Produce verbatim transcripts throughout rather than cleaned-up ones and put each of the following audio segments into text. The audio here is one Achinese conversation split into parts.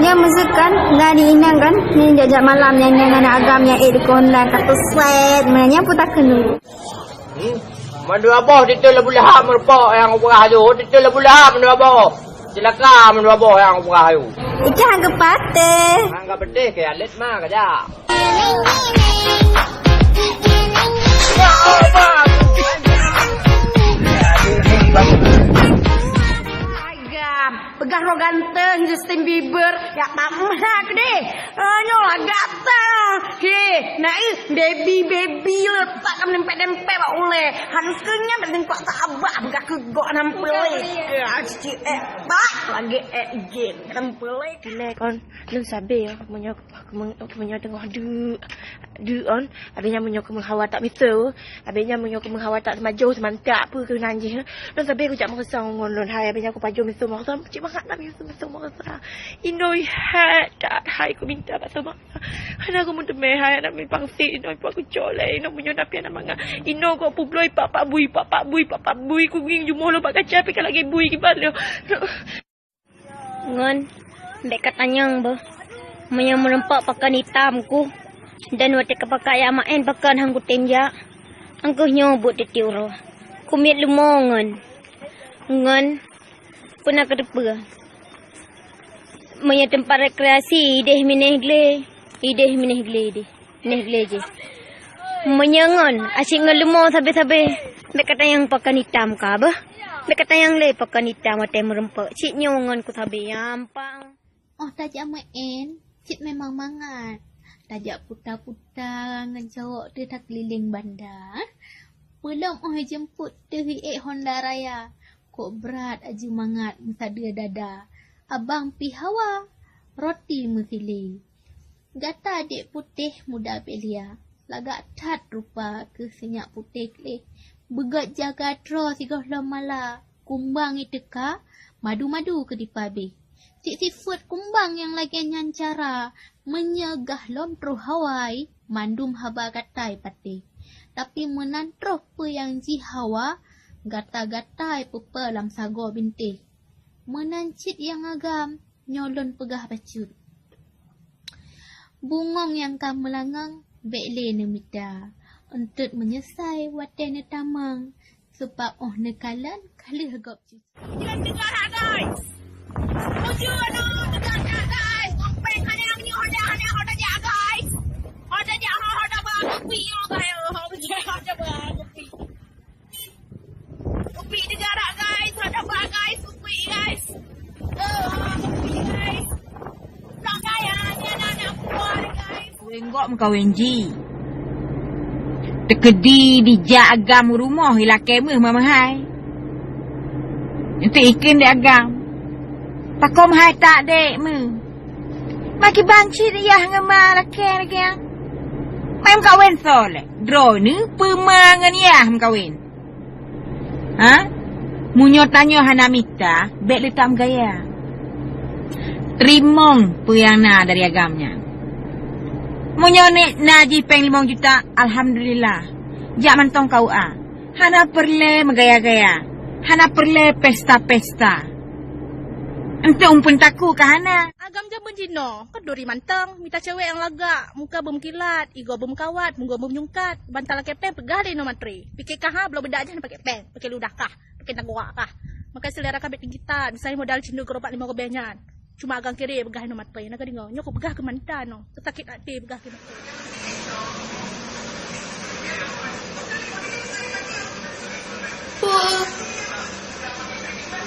Nyan meuseukan, na di inong kan, nyan jak-jak malam nyan, nyan aneuk agam nyan ék dikeu online, ka teuswet, meunan nyan pun takheun dulu. Hmm? Mandua boh titeul Abu Lahab meureumpok nyang ubrah aju, titeul Abu Lahab mandua boh. Cilaka mandua boh nyang ubrah aju. Ikah hana geupatéh. Hana geupatéh keu alet ma kajak. Agam, peugah droe ganteng Justin Bieber, jak tamah keudeh. Ah, nyoe lah gata. He, na ih, baby, baby, letak ka nempel-nempel bak ulèe. Hana keunyan bak singkong sahabat, peugah keu gok nam peuleueh. Ya, cicik, eh, bak lagi, eh, game, nam peuleueh. Lé kon, lôn sabe ya, meunyoe, meunyoe teungoh deuk, deuk on, habis nyan meunyoe keumeung hawa tak miseue, habis nyan meunyoe keumeung hawa tak seumajoh, seumantak, peue keunan jih. Lôn sabe kujak meureusa ngon lôn hai, habis nyan kupajoh miseue meureusa, cit mangat na miseue, miseue meureusa. Inoi hai, tak hai kuminta bak sama. Hana kumeuteumé hai, hana mipang sit, inoi puak kucok lé, inoi meunyoe na pian na mangat. Inoi kok peubloe pak-pak bui, pak-pak bui, pak-pak bui, kungieng jumoh lôn bak kaca, pih ka lagèe bui kiban lé. Ngon, bèk katanyong beuh. Meunyoe meureumpok pakon itam ku, dan watèe ka pakat jak maén pakon han kutem jak, angkeuh nyoe buet titi uroe. Kumiet leumo ngon. Ngon, peue na kateupeue. Meunyoe teumpat rekreasi, ideh mineh glé, ideh mineh glé ideh. Neh glé jih. Meunyoe ngon, asyik ngon leumo sabe-sabe. Bèk katanyong pakon itam ka beuh. Bèk katanyong lé pakon itam watèe meureumpok. Cit nyoe ngon kusabe nyan pang. Óh tajak meu'en, cit memang mangat. Tajak puta-puta ngon cowok teuh takeulileng banda. Peulom óh jeumput teuh ék Honda Raya. Kok brat aju mangat meusadeue dada. Abang pih hawa, roti meusilée. Gata adék putéh muda belia, lagak that rupa keu sinyak putéh gleh. Beugöt jaga droe sigohlom mala, kumbang iteuka, madu-madu keu dipabe. Cit sifeuet kumbang nyang lagèe nyan cara, meunyoe gahlom troh hawa, mandum haba gata ipatéh. Tapi meunan troh peue nyang jih hawa, gata-gata ipeupe lam sagoe bintéh. Meunan cit nyang agam, nyoe lôn peugah bacut. Bungöng nyang ka meulangöng, bèk lé neumita. Eunteuk meunyeusai watèe neutamöng, seubab óh neukalon ka lheueh gob cucu. Ujeuen teuga that, guys. Ujeuen, oh, teuga that, guys. Gompeng hana meunyoe hoda, hana hoda jak, guys. Hoda jak, ho, hoda bak kupi nyoe, guys. Ho, hoda bak kupi. Kupi teuga that, guys. Hoda bak, guys. Kupi, guys. Eh, kupi, guys. Nak kaya, ni anak-anak kuat, guys. Ureueng gok meukawen jih. Teukeudi dijak agam u rumoh ilakèe meuh mamahai. Eunteuk ikheun di agam. Pakon hai tak dek meuh. Makiban cit yah ngon ma lakèe lagèe nyan. Mai meukawen soe lé? Droeneuh peue ma ngon yah meukawen? Ha? Meunyoe tanyoe hana mita, bèk lé tameugaya. Teurimong peue nyang na dari agam nyan. Meunyoe na jih péng limong juta, alhamdulillah. Jak mantong K U A. Hana peureulèe meugaya-gaya. Hana peureulèe pesta-pesta. Eunteuk umpeuen takue ka hana. Agam jameun jinoe, keuduri mantong, mita cewek nyang lagak, muka beumeukilat, igoe beumeukawan, mugoe beumeunyungkat, bantal lakèe péng peugah lé inoe matre. Pike kah ha, bloe beudak jih pakè péng, pakè ludah kah, pakè nanggroe kah. Maka seulera ka bèk tinggi that, miseue modal cindue keu ropak limong ribèe nyan. Cuma agam kiri peugah inoe matre, na ka deungoe, nyoe kupeugah keu manta nyoe, teusakét até peugah keu matre. Puh.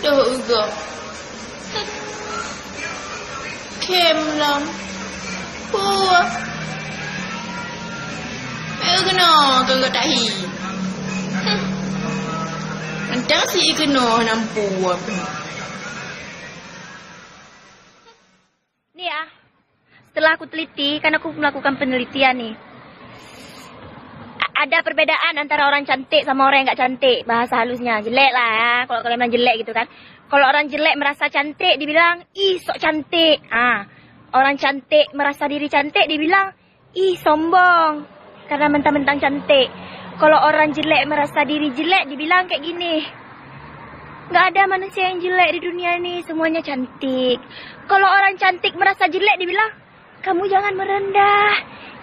Toh ugoe. Khem lom. Puh. Meukeunong keu gata hi. Mantong si keunoe nampu. Ni ya, setelah aku teliti, kan aku melakukan penelitian ni. A- ada perbedaan antara orang cantik sama orang yang nggak cantik, bahasa halusnya. Jelek lah ya, kalau kalian bilang jelek gitu kan. Kalau orang jelek merasa cantik, dibilang, "Ih, sok cantik." Ah, orang cantik merasa diri cantik, dibilang, "Ih, sombong." Karena mentang-mentang cantik. Kalau orang jelek merasa diri jelek, dibilang kayak gini. Nggak ada manusia yang jelek di dunia ini, semuanya cantik. Kalau orang cantik merasa jelek, dibilang, "Kamu jangan merendah.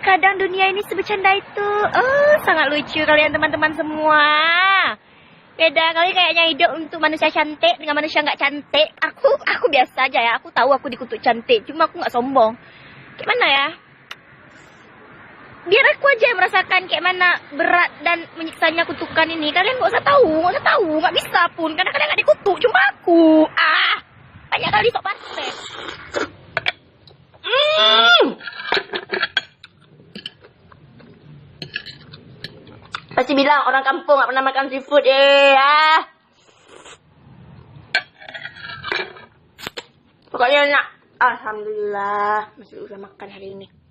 Kadang dunia ini sebecanda itu." Oh, sangat lucu kalian teman-teman semua. Beda kali kayaknya hidup untuk manusia cantik dengan manusia nggak cantik. Aku aku biasa aja ya. Aku tahu aku dikutuk cantik, cuma aku nggak sombong. Gimana ya? Biar aku aja yang merasakan kayak mana berat dan menyiksanya kutukan ini. Kalian nggak usah tahu, nggak usah tahu, nggak bisa pun. Karena kalian nggak dikutuk, cuma aku. Ah, banyak kali sok pantes. Hmm. Pasti bilang orang kampung nggak pernah makan seafood, eh, ah. Pokoknya nak, alhamdulillah, masih udah makan hari ini.